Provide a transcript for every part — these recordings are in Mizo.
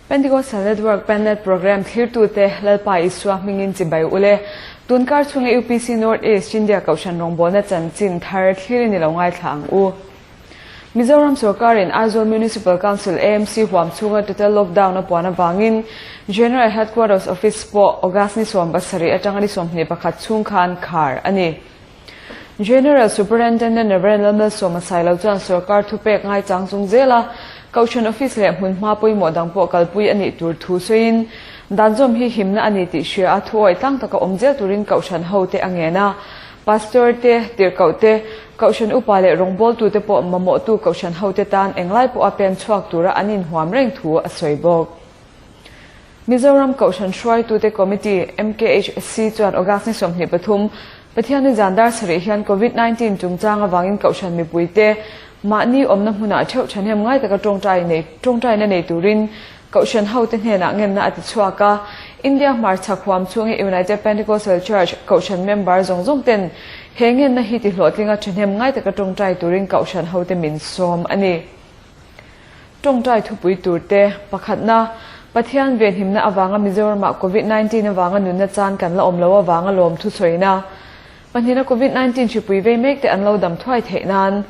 Pentecostal Network Pennet Program thlirtute Lalpa Isua hmingin chibai ule. Tunkar chhunga UPC North East India Kohhran rawngbawlna chanchin thar thlir ni lo ngaithla ang u. Mizoram sorkarin Aizawl Municipal Council, AMC, huam chhunga total lockdown a puan avangin General Headquarters Office pawh August ni 17 atanga ni 21 chhung khan khar a ni. General Superintendent Rev. Lalmalsawma Sailo chuan sorkar thupek ngaichang chung zela Kohhran Office leh hmunhma pawimawh dang pawh kalpui a nih tur thu sawiin dan zawm hi himna a ni tih hria a thuawi tlang taka awm zel turin Kohhran hote a ngen a. Pastor te, tirhkoh te, Kohhran upa leh rawngbawltute pawh mamawhtu Kohhran hote tan englai pawha pen chhuak tura an inhuam reng thu a sawi bawk. Mizoram Kohhran Hruaitute Committee, MKHC, chuan August ni 23, Pathianni zan dar sarih hian Covid 19 chungchang avangin Kohhran mipuite mahni awmna hmunah theuh thahnem ngai taka tawngtai nei tawngtaina nei turin Kohhran hote hnenah ngenna a ti chhuak a. India hmarchhak huam chhunga United Pentecostal Church Kohhran member zawng zawng ten he ngenna hi ti hlawhtlinga thahnem ngai taka tawngtai turin Kohhran hote min sawm a ni. Tawngtai thupui turte pakhatna, Pathian venhimna avanga Mizoramah Covid 19 avanga nunna chan kan la awm lo avanga lawm thuchhuaina. Pahnihna Covid 19 hripui vei mek te an lo dam thuai theih nan.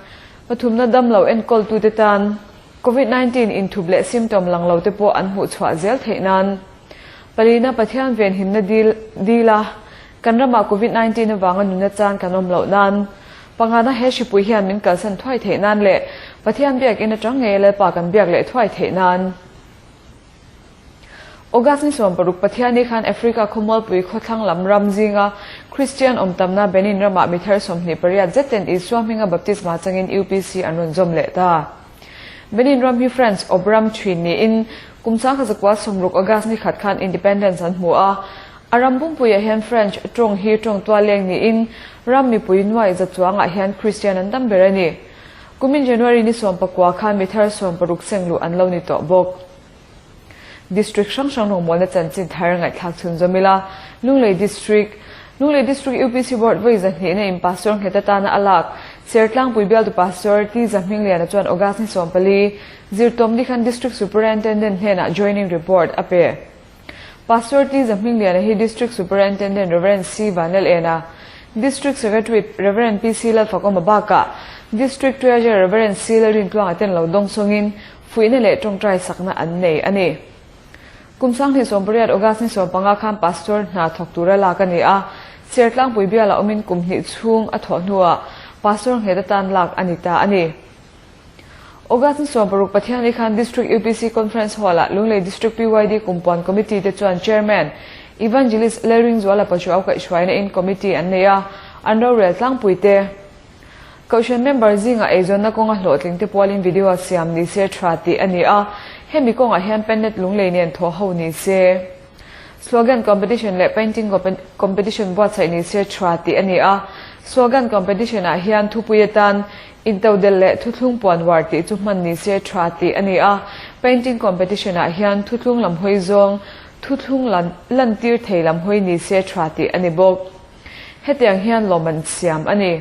Pathumna dam lo enkawltute tan Covid 19 inthup leh symptom lang lo te pawh an hmuh chhuah zel theih nan. Palina Pathian venhimna dil dila kan ramah Covid 19 avanga nunna chan kan awm loh nan. Pangana he hripui hian min kalsan thuai theih nan leh Pathian biakin atang ngei Lalpa kan biak leh thuai theih nan. August ni 16 Pathiani khan Africa khawmualpui khawthlang lam ram zinga Christian awm tamna Benin ramah mi thar 28 zetten Isua hminga baptisma changin UPC an rawn zawm leh ta. Benin ram hi France awp ram thin niin kum 1960 August ni khat khan independence an hmu a. A ram pumpuiah hian French tawng hi tawng tualeng niin ram mipui nuai za chuangah hian Christian an tam ber a ni. Kumin January ni 19 khan mi thar 60 seng luh an lo ni tawh bawk. District hrang hrang rawngbawlna chanchin thar ngaihthlak chhun zawmila Lunglei District Lunglei District UPC Board vawi zahnihna in Pastor nghet atana a lak Sertlangpui bialtu Pastor T Zahmingliana chuan August ni 14 zirtawm ni khan District Superintendent hnenah joining report a pe. Pastor T Zahmingliana hi District Superintendent Rev. C Vanlal ena District Secretary Rev. PC Lalfakawma bakah District Treasurer Rev. C Lalrintluanga ten lo dawng sawngin fuihna leh tawngtai sakna an nei a ni. Kum 2018 August ni 15 khan Pastor hna thawk tura lak a ni a, Sertlangpui bialah awmin kum hnih chhung a thawh hnuah Pastor nghet atan lak a ni ta a ni. August ni 16 Pathiani khan District UPC Conference Hall-ah Lunglei District PYD Kumpuan Committee te chuan Chairman Evangelist Lalringzuala Pachuau kaihhruaina in Committee an nei a, an rorel tlangpui te. Kohhran member zingah eizawnna kawnga hlawhtling te pualin video siam ni se tha tih a ni a, hemi kawngah hian Pennet Lunglei nen thawh ho ni se. Slogan competition leh painting competition buatsaih ni se tha tih a ni a, slogan competition ah hian thupui atan intodel leh thuthlung puan war tih chu hman ni se tha tih a ni a, painting competition ah hian thuthlung lam hawi zawng thuthlung lantir thei lam hawi ni se tha tih a ni bawk. Hetiang hian lawm an siam a ni.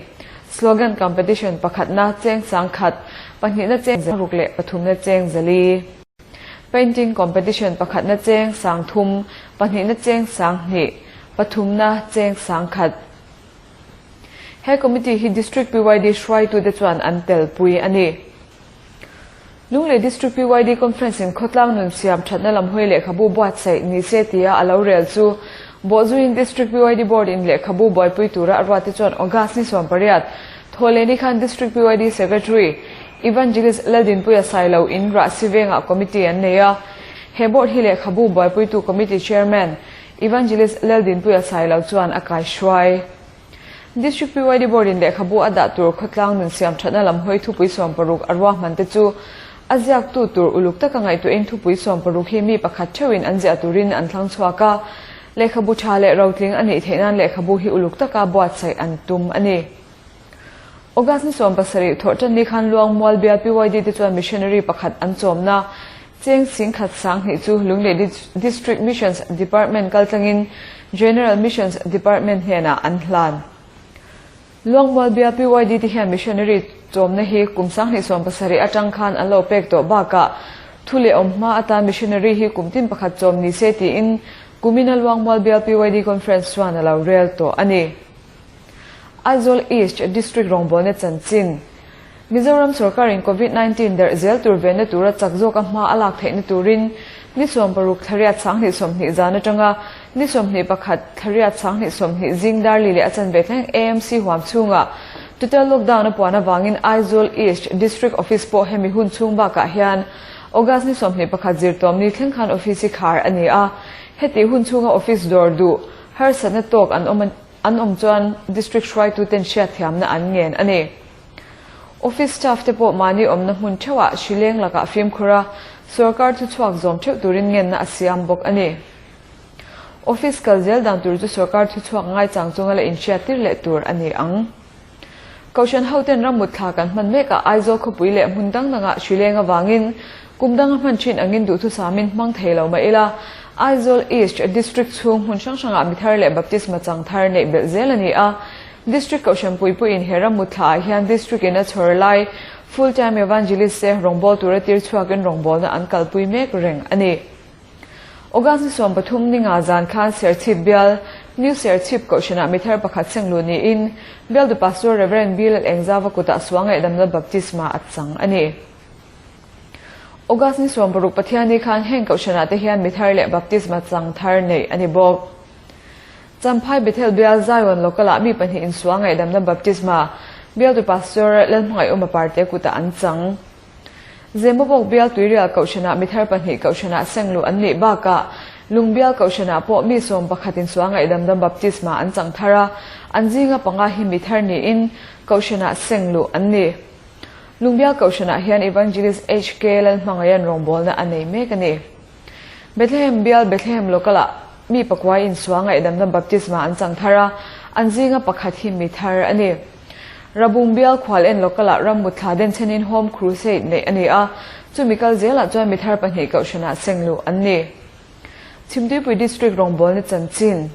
Slogan competition pakhatna cheng sang khat, pahnihna cheng ruk leh pathumna cheng zali. Painting competition pakhatna cheng sang thum, pahnihna cheng sang hnih, pathumna cheng sang khat. He committee hi District PYD hruaitute chuan an telpui a ni. Lunglei District PYD Conference in khawtlang nun siam thatna lam hawi lehkhabu buatsaih ni se tia a lo rel chu bawhzuiin District PYD Board in lehkhabu buaipui tura a ruat te chuan August ni 18 thawhlehni khan District PYD Secretary Evangelist Laldinpuia Sailo in Rahsi vengah committee an nei a. He board hi lehkhabu buaipuitu committee chairman Evangelist Laldinpuia Sailo chuan a kaihruai. District PYD Board in lehkhabu a dah tur khawtlang nun siam thatna lam hawi thupui 60 a ruahman te chu a ziaktu tur uluk taka ngaihtuahin thupui 60 hi mi pakhat theuhin an ziah turin an thlang chhuak a. Lehkhabu tha leh rotling a nih theih nan lehkhabu hi uluk taka buatsaih an tum a ni. August ni 17 thawhtan ni khan Luangmual bial PYD te chuan missionary pakhat an chawmna cheng sing khat sang hnih chu Lunglei District Missions Department kaltlangin General Missions Department hnenah an hlan. Luangmual bial PYD te hian missionary chawmna hi kum 2017 atang khan an lo pek tawh bakah. Thu leh awm hma atan missionary hi kum tin pakhat chawm ni se tiin kumina Luangmual Bial PYD Conference chuan a lo rel tawh a ni. Aizawl East District rawngbawlna chanchin, Mizoram sawrkarin Covid 19 darh zel tur venna tura chak zawka hma a lak theihna turin ni 16 thlariat 2020 zan atanga ni 21 thlariat 2020 zing dar li leh a chanve thleng AMC huam chhunga total lockdown a puan avangin Aizawl East District Office pawh hemi hun chhung bakah hian August ni 21 zirtawm ni thleng khan office hi khar a ni a. Heti hun chhunga office dawr duh harsatna tawk an awm an awm chuan District hruaituten hriatthiamna an ngen a ni. Office staff te pawh mahni awmna hmun theuhah hrileng lakah fimkhur a, sawrkar thu chhuak zawm theuh turin ngenna a siam bawk a ni. Office kal zel dan tur chu sawrkar thu chhuak ngaichang chunga la inhriattir leh tur a ni ang. Kohhran hoten rammut thla kan hman mekah Aizawl khawpui leh hmun dang dangah hrileng avangin kum danga hman thin angin duhthusamin hmang thei lo mah ila, Aizawl East District chhung hmun hrang hrangah mithar leh baptisma chang thar neih belh zel a ni a. District Kohhran puipuiin he rammut thlaah hian District in a chhawr lai Full Time Evangelist te rawngbâwl tura tir chhuakin rawngbâwlna an kalpui mek reng a ni. August ni 13 ni nga zan khan Serchhip bial, New Serchhip Kohhranah mithar pakhat sengluh niin Bialtu Pastor Rev. Bill Engzava kutah Suangaihdamna Baptisma a chang a ni. August ni 16 Pathianni khan heng Kohhranah te hian mithar leh Baptisma chang thar neih a ni bawk. Champhai Bethel bial Zion Local-ah mi pahnih insual ngaihdamna baptisma bialtu Pastor Lalhmangaih Uma Parte kutah an chang. Zemabawk bial Tuirial Kohhranah mithar pahnih Kohhranah sengluh an nih bakah Lungbial Kohhranah pawh mi 11 insual ngaihdamna baptisma an chang thar a, an zinga panga hi mithar niin Kohhranah sengluh an ni. Lungbial Kohhranah hian Evangelist HK Lalhmangaiha'n rawngbawlna a nei mek a ni. Bethlehem bial Bethlehem Local-ah mi pakuai insual ngaihdamna baptisma an chang thar a, an zinga pakhat hi mi thar a ni. Rabung bial Khual-en Local-ah ram mutthla denchhenin Home Crusade neih a ni a, chumi kal zelah chuan mi thar pahnih kohhranah sengluh an ni. Chhimtuipui District rawngbawlna chanchin.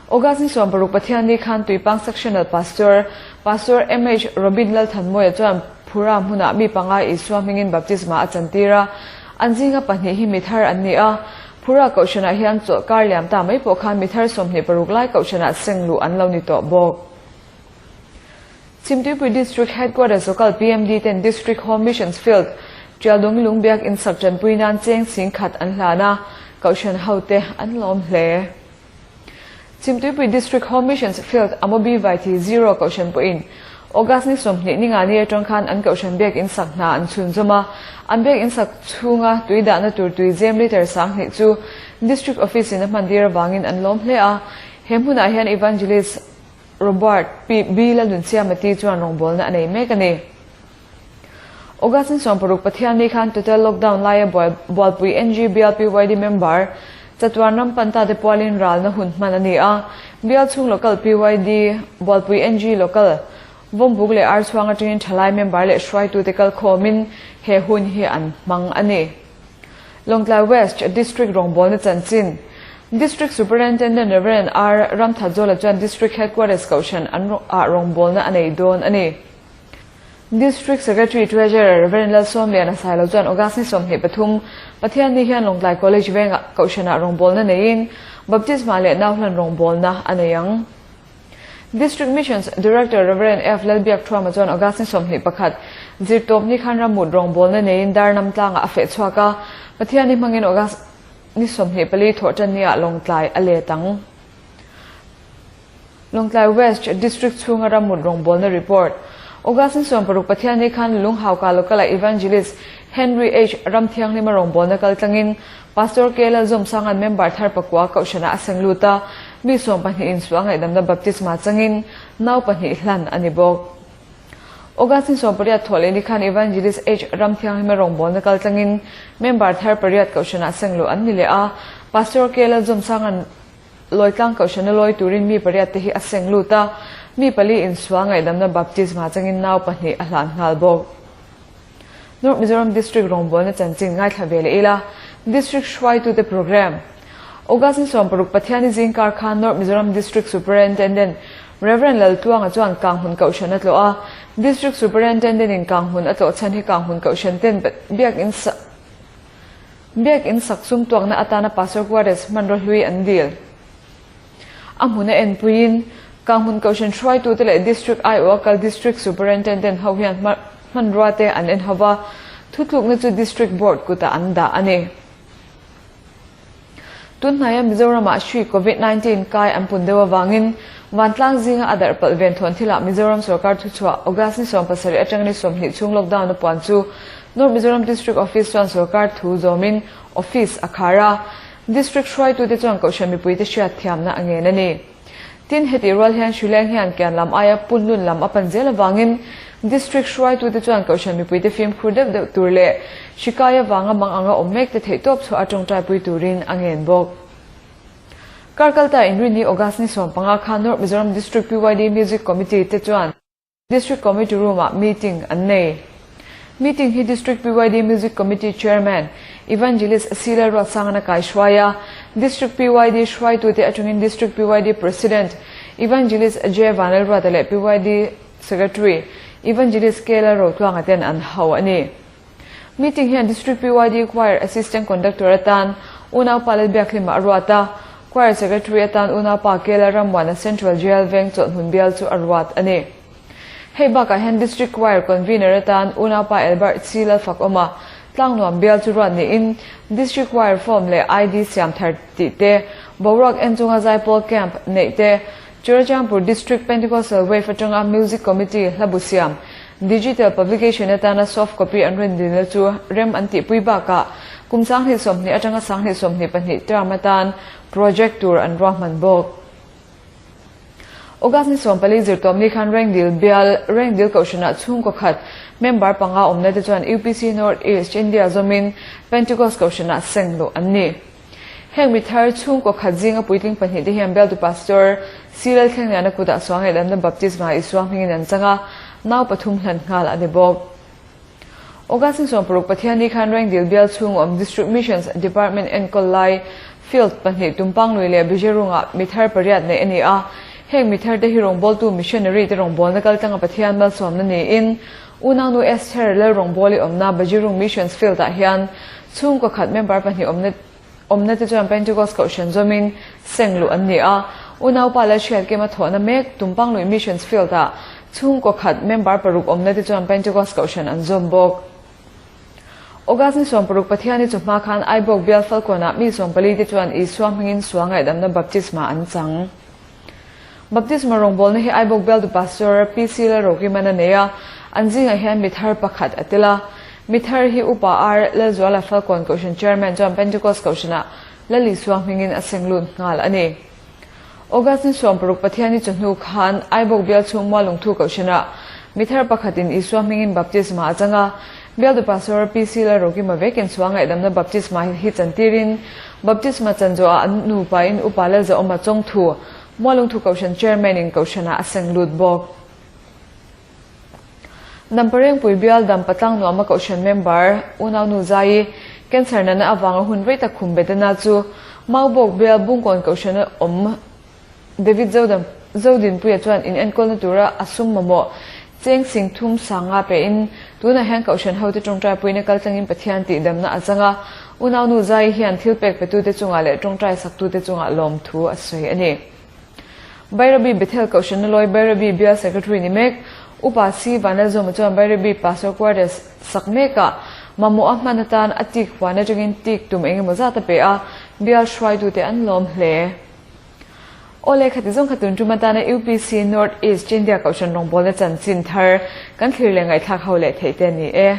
August ni 16 Pathianni khan Tuipang Sectional Pastor, Pastor MH Robin Lalthanmawia chuan Phura hmunah mi panga Isua hmingin baptisma a chantir a, an zinga pahnih hi mi thar an ni a. Phura kohhranah hian chawlhkar liam ta mai pawh khan mi thar 26 lai kohhranah sengluh an lo ni tawh bawk. Chhimtuipui District Headquarters Local PMD ten District Home Missions Field, Tialdung Lungbiak insak tanpui nan cheng 10,000 an hlan a, kohhran hote an lawm hle. Chhimtuipui District Home Missions Field Amobi Vaithi Zero kohhran pawhin August ni 20 ni nga ni atang khan an kohhran biak insak hna an chhunzawm a, an biak insak chhunga tui dahna tur tui zem litre 2000 chu District Office in a hman tir avangin an lawm hle a, he hmunah hian Evangelist Robert P. B. Lalnunsiamati chuan rawngbawlna a nei mek a ni. August ni 16 Pathianni khan total lockdown laia Bualpui NG bial PYD member chatuan ram panta te pualin ralna hun hman a ni a. Bial chhung local PYD, Bualpui NG local, Vawmbuk leh Archhuang atangin thalai member leh hruaitute kal khawmin he hun hi an hmang a ni. Lawngtlai West District rawngbawlna chanchin, District Superintendent Rev. R. Ramthazola chuan District Headquarters kohhran an ah rawngbawlna a nei dawn a ni. District Secretary Treasurer Rev. Lalsawmliana Sailo chuan August ni 23 Pathianni hian Lawngtlai College vengah kohhranah rawngbawlna neiin Baptisma leh Nauhlan rawngbawlna a nei ang. District Missions Director Rev. F. Lalbiak Thuama chuan August ni 21 zirtawp ni khan rammut rawngbawlna neiin Darnam tlangah a feh chhuak a, Pathianni hmangin August ni 24 thawhtan niah Lawngtlai a let ang. Lawngtlai West District chhunga rammut rawngbawlna report. August ni 16 Pathianni khan Lunghauka Local-ah Evangelist Henry H. Ramthianghlima rawngbawlna kal tlangin Pastor K. Lalzawmsanga'n member thar pakua kohhranah a seng lut a, mi 12 in sual ngaihdamna baptisma changin nau pahnih hlan a ni bawk. August ni 18 thawh leh ni khan Evangelist H. Ramthianghlima rawngbawlna kal tlangin member thar pariat kohhranah seng luh an ni leh a, Pastor K. Lalzawmsanga'n Lawitlang kohhrana lawi turin mi pariat te hi a seng lut a, mi pali in sual ngaihdamna baptisma changin nau pahnih a hlan nghal bawk. North Mizoram District rawngbawlna chanchin ngaithla ve leh ila, District hruaitute programme. August ni 16 Pathianni zingkar khan North Mizoram District Superintendent Rev. Laltluanga chuan Kanghmun Kohhran a tlawh a, District Superintendent in Kanghmun a tlawh chhan hi Kanghmun Kohhran ten biakin. Biak in sak sum tuakna atana Pastor Quarters hmanraw hlui an dil. A hmuna enpuiin, Kanghmun Kohhran hruaitute leh District aiawha kal District Superintendent ho hian hmanrua te an en ho va, thutlukna chu District Board kutah an dah a ni. Tunhnaia Mizoramah hri Covid 19 kai an pun deuh avangin vantlang zinga a darh palh ven thawn thilah Mizoram sorkar thuchhuah August ni 17 atanga ni 20 chhung lockdown a puan chu North Mizoram District Office chuan sorkar thu zawmin office a khar a, District hruaitute chuan Kohhran mipuite hriat thiamna a ngen a ni. Tin, hetih rual hian Hrileng hian kian lam aia punlun lam a pan zel avangin District hruaitute chuan Kohhran mipuite fimkhur deuh deuh tur leh hrikai avanga mang anga awm mekte theihtawp chhuah a tawngtaipui turin a ngen bawk. Karkalta Inrinni August ni 15 khan North Mizoram District PYD Music Committee te chuan District Committee Room-ah meeting an nei. Meeting hi District PYD Music Committee Chairman, Evangelist Sila Ruatsangan a kaihruai a, District PYD hruaitute atangin District PYD President, Evangelist J. Vanlalruata leh PYD Secretary, Evangelist K. Lalrotluanga ten an ho a ni. Meeting hian District PYD Choir Assistant Conductor atan Unaupa Lalbiakhlima a ruat a, Choir Secretary atan Unaupa Kela Rammuana Central Jail Veng Chawlhhmun bial chu a ruat a ni. Hei bakah hian District Choir Convener atan Unaupa Albert C. Lalfakawma Tlangnuam bial chu ruat niin District Choir Form leh ID siam thar tih te, boruak en chunga Zaipawl Camp neih te, Churachandpur District Pentecostal Wave atanga Music Committee hlabu siam Digital Publication atana soft copy an rawn dilna chu rem an tihpui bakah kum 2020 atanga 2022 term atan project tur an ruahman bawk. August ni 14 zirtawmni khan Rengdil bial Rengdil Kohhranah chhungkaw khat member panga awmna te chuan UPC North East India zawmin Pentecost Kohhranah seng luh an ni. Heng mi thar chhungkaw khat zinga puitling pahnihte hian bialtu Pastor C. Lalthlengliana kutah Suangleilamna Baptisma Isua hmingin an chang a, nau pathum hlan nghal a ni bawk. August ni 60 Pathianni khan Rengdil bial chhung awm District Missions Department enkawl lai Field pahnih Tumpanglui leh Bijerungah mi thar pariat neih a ni a. Heng mi tharte hi rawngbawltu missionary te rawngbawlna kaltlanga Pathian malsawmna niin Unaunu Esther Lalrawngbawli awmna Bajirung Missions Field-ah hian chhungkaw khat member pahnih awmna awmna te chuan Pentecost Kohhran zawmin seng luh an ni a. Unaupa Lalhriatkima thawhna mek Tumpanglui Missions Field-ah chhungkaw khat member paruk awmna te chuan Pentecost Kohhran an zawm bawk. August ni 60 Pathiani chu hma khan Aibawk bial Falkawnah mi 14 te chuan Isua hmingin sual ngaihdamna baptisma an chang. Baptisma rawngbawlna hi Aibawk bialtu Pastor PC Lalrokiman a nei a, an zingah hian mi thar pakhat a tel a. Mi thar hi Upa R. Lalzuala Falkawn Kohhran Chairman chuan Pentecost Kohhranah Lal Isua hmingin a seng lut nghal a ni. August ni 60 Pathianni chawhnu khan Aibawk bial chhung Mualungthu Kohhranah mi thar pakhatin Isua hmingin baptisma a chang a, bialtu Pastor PC Lalrokima vekin chhuah ngaihdamna baptisma hi chantirin Baptisma chanzuah an nupain Upa Lalzawma chawngthu Mualungthu Kohhran Chairman in Kohhranah a seng lut bawk. Damparengpui bial dam patlang nuama Kohhran member Unaunu Zaii cancer natna avanga hun rei tak khum betana chu Maubawk bial Bungkawn Kohhrana awm David Zodam Zodinpuia chuan in enkawlna tura a sum mamawh cheng sing thum sanga pein tunah hian Kohhran hote tawngtaipuina kaltlangin Pathian tihdamna a chang a, Unaunu Zaii hian thil pek petute chungah leh tawngtai saktute chungah lawmthu a sawi a ni. Bairabi Bethel Kohhranna lawi Bairabi Bial Secretary ni mek Upa C. Vanlalzawma chuan Bairabi Pastor Quarters sak mekah mamawh a hman atan a tik huan atangin tik tum engemaw zat a pe a, bial hruaitute an lawm hle. Awle khati zawng kha tun tum atana UPC North East India Kohhran rawngbawlna chanchin thar kan thlir leh ngaihthlak ho leh theih te a ni e.